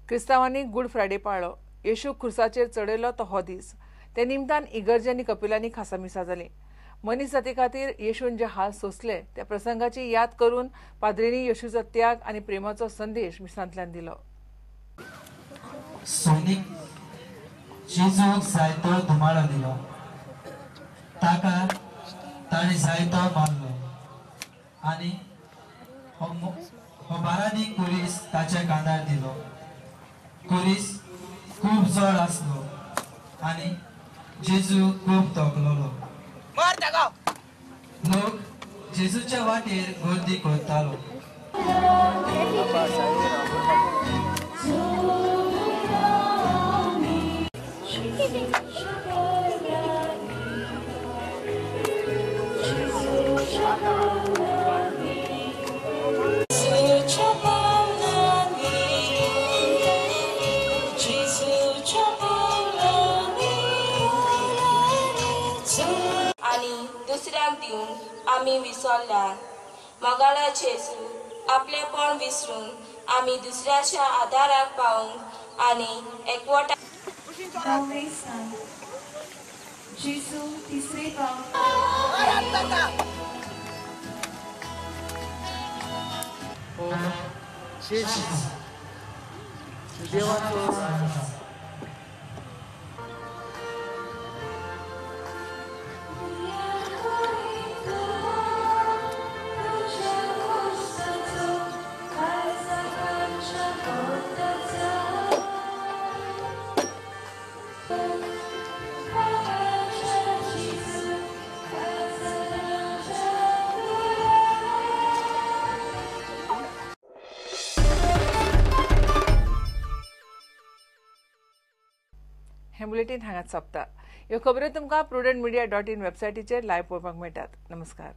क्रिस्तांवांनी good Friday पाळ्ळो. येशू खुर्साचेर चडयलो तो हो दीस. ते निमतान इगर्जी आनी कपिलांनी खासा मिसां जालीं. मनीस जाती खातीर येशून जे हाल सोंसले त्या प्रसंगाची याद करून पाद्रींनी येशूचो त्याग आनी प्रेमाचो संदेश मिसांतल्यान दिलो. सैनिक जेजूक जायतो धुमाळो दिलो, ताका ताणें जायतो मारलो आनी हो बारांनी कुरीस ताच्या कांदार दिलो. कुरीस खूब जड आसलो आनी जेजू खूब थकलोलो. लोक जेजूच्या वाटेर गर्दी करतालो. दुसऱ्याक दिवन आमी विसरल्या. मोगाळा जेजू आपलेपण विसरून आमी दुसऱ्याच्या आदाराक पावूंक आनी एकवटा. जेजू तिसरे हें बुलेटीन हांगाच सोंपता. ह्यो खबरो तुमकां prudentmedia.in वेबसायटीचेर लायव्ह पळोवपाक मेळटात. नमस्कार.